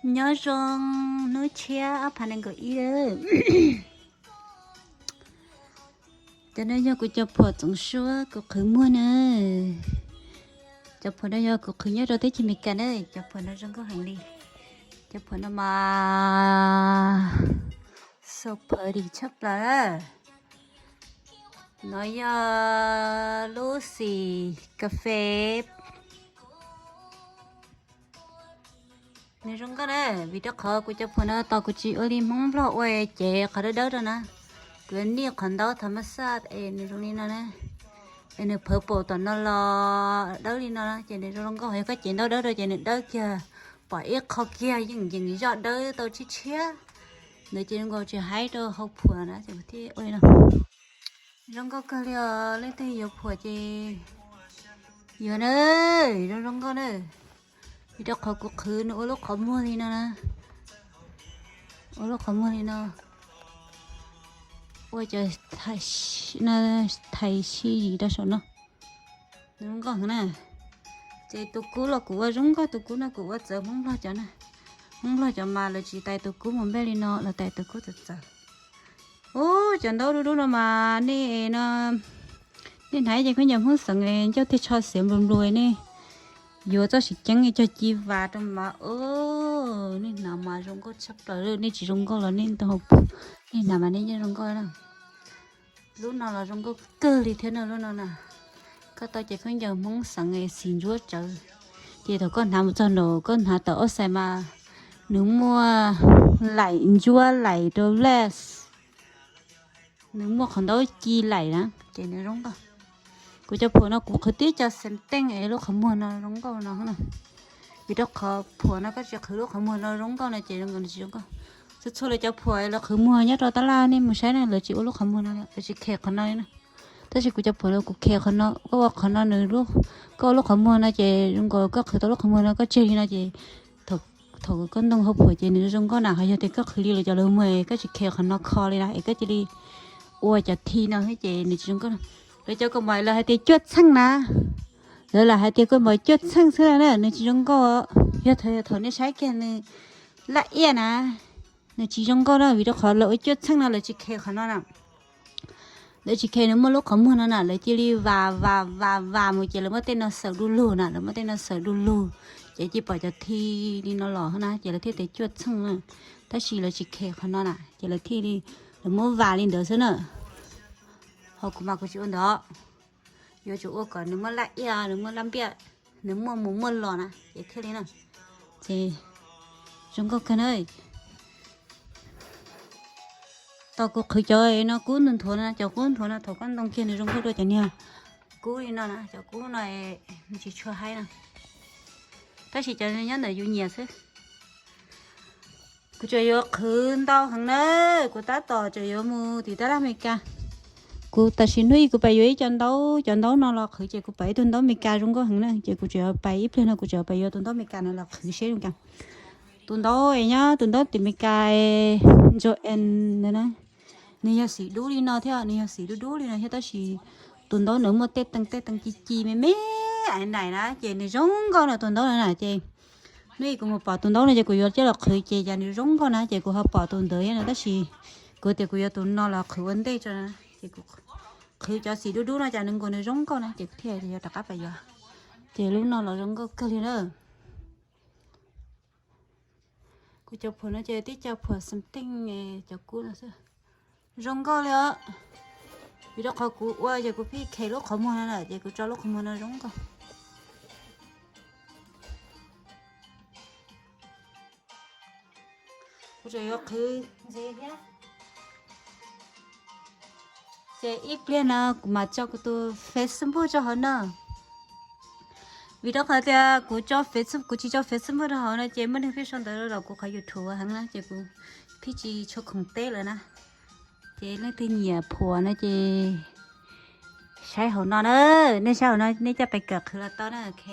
Nyob zoo hnub tshiab ob phav nees nkaum ib. Cov no yog kuv cov phuam txoov suab kuv qhwv muag na. Cov phuam no yog kuv qhwv nyob rau teb chaws Amelikas na, cov phuam no zoo nkauj heev li. Cov phuam no mas so pretty tshaj plaws. No yog lub xim kas fes. Nws zoo nkauj na, vim rau qhov kuv cov phuam no tos kuv tsis ua li Hmoob Nplog ua cev qhov dawb dawb rau na. Kuv yuav nij qhov ntaub thas mas xaj es nws zoo li no na. Es nws phawv paum tom no los dawb li no na, ces nws zoo zoo nkauj. Yog koj cev ntaub dawb rau ces nws dawb kiag, pom ib qho kiag yeej yees zoj dawb tau tshiab tshiab. Ntawd ces zoo nkaus tsis haib rau hau phuam na, ces kuv thiaj ua li no. Zoo nkauj kawg li os, leej twg yuav phuam ces yuav na, zoo zoo nkauj na. Vim rau qhov kuv qhwv nws ua lub qhov muag li no na. Ua lub qhov muag li no. Ua cov thais sij rau saum no. Nws zoo nkauj heev na. Ces tus kub los kuv ua zoo nkauj, tus kub no kuv ua txawv Hmoob Nplog cov na. Hmoob Nplog cov mas lawv tsis tais tus kub mus npej li no, lawv tais tus kub txawv txawv. Ub, cov ntaub dub dub no mas nej no, nej hnav ces khaub ncaws Hmoob xeev ncauj tej tsho xiav nplus nplus nej yuav txoj siv ceeb cog ci vas rau mas, nej hnav mas zoo nkauj tshaj plaws, nej tsis zoo nkauj los nej ntau, nej hnav mas nej yeej zoo nkauj na. Lub no los zoo nkauj kawg li thiab na, lub no na. Koj tau ces khaub ncaws Hmoob xeev xim ntsuab tsawv, ces thaum koj hnav mus txog nraum koj hnav tawm ob xais mas nws muaj laim ntsuab laim rau les. Nws muaj qhov ntaub ci laim na, ces nws zoo nkauj. Kuv cov phuam no kuv qhwv tib co xeem teej es lub qhov muag no zoo nkauj no na. Vim rau qhov phuam no koj tsis qhwv lub qhov muag no zoo nkauj no ces zoo nkauj no tsis zoo nkauj. Txhua txhua lawv cov phuam lawv qhwv muag nyob rau tab laj nej mus saib na, lawv tsis ua lub qhov muag no, lawv tsis khe qhov no li na. Tab sis kuv cov phuam no kuv khe qhov no, koj ua qhov no nws lub, koj ua lub qhov muag no ces zoo nkaus koj qhwv tau lub qhov muag no koj tseg li no ces thaum koj ntoo hauv phuam ces nws zoo nkauj na. Qhov yog tias koj qhwv li lawv cov lawv muag koj tsis khe qhov no kho li na es koj cia li ua cov thi no xwb ces nws tsis zoo nkauj na. Lawv cov kaus mom lawv hais tias cuaj txheej na, lawv lam hais tias kaus mom cuaj txheej xwb na, nws tsis zoo nkauj. Yog thaum, yog thaum nej saib kiag nws laj iaj na, nws tsis zoo nkauj na, vim rau qhov lawv ua cuaj txheej no lawv tsis khe qhov no na. Lawv tsis khe nws muaj lub qhov muag no na, lawv cia li vas vas vas vas mus ces lawv muab tej no xaws du lug na, lawv muab tej no xaws du lug, ces cia pom cov thi li no los na, ces lawv thiaj tias cuaj txheej na. Tab sis lawv tsis khe qhov no na, ces lawv thiaj li, lawv muab vas li ntawd xwb na. Ho kuv mas kuv tsis ua ntawd, yuav tsum ua kom nws muaj laj iaj, nws muaj laj npiaj, nws muaj mus muaj los na, ces thiaj li na. Ces zoo nkauj kawg na. Tau kuv qhwv cov no kub nthuav nthuav na, cov kub nthuav no thaum koj ntoo kiag nws zoo nkauj dua cov niag kub li no na, cov kub no nws tsis tshua haib na. Tab sis cov nyob ntawm yus nyiam xwb. Kuv tseem yuav qhwv ntau heev na, kuv tab tom tseem yuav mus tim tab laj Amelikas. Kuv tam sim hnub ib kuv pais yuav ib co ntaub, cov ntaub no los qhwv ces kuv pais ib tug ntaub Amelikas zoo nkauj heev na, ces kuv tseem yuav pais ib pliag no kuv tseem yuav pais yuav tus ntaub Amelikas no los qhwv seb zoo cas. Tus ntaub es nyob tus ntaub tim Amelikas Joann ntawd na, nws yog xim dub li no thiab, nws yog xim dub dub li no thiab tab sis tus ntaub nws muaj tej teev tej teev ci ci me me ais naim na ces nws zoo nkauj no tus ntaub no na ces hnub ib kuv mus pom tus ntaub no ces kuv yuav coj los qhwv ces cas nws zoo nkauj na ces kuv ho pom tus ntawd thiab no tab sis kuv tias kuv yuav tus no los qhwv ua ntej tso na ces kuv qhwv cov xim dub dub no cas nws nkaus nws zoo nkauj na ces kuv thiaj yuav rov qab pais yuav. Ces lub no los zoo nkauj kawg li na. Kuv cov phuam no ces tib co phuam xeem teej cov kub no xwb. Zoo nkauj li os. Vim rau qhov kuv ua ces kuv pheej khe lub qhov muag no lawm ces kuv tso lub qhov muag no zoo nkauj. Kuv tseem yuav qhwv ntxiv thiab. Ces ib pliag no kuv mam tso kuv tus Facebook rau hauv no. Vim rau qhov tias kuv tso Facebook, kuv tsis tso Facebook rau hauv no ces muaj neeg pheej sau ntawv los kuv qhov YouTube heev na ces kuv pheej tsis tshua khoom teb lawm na. Ces leej twg nyiam phuam no ces saib hauv no na, nej saib hauv no nej coj pais kawm qhwv los tau na, ok.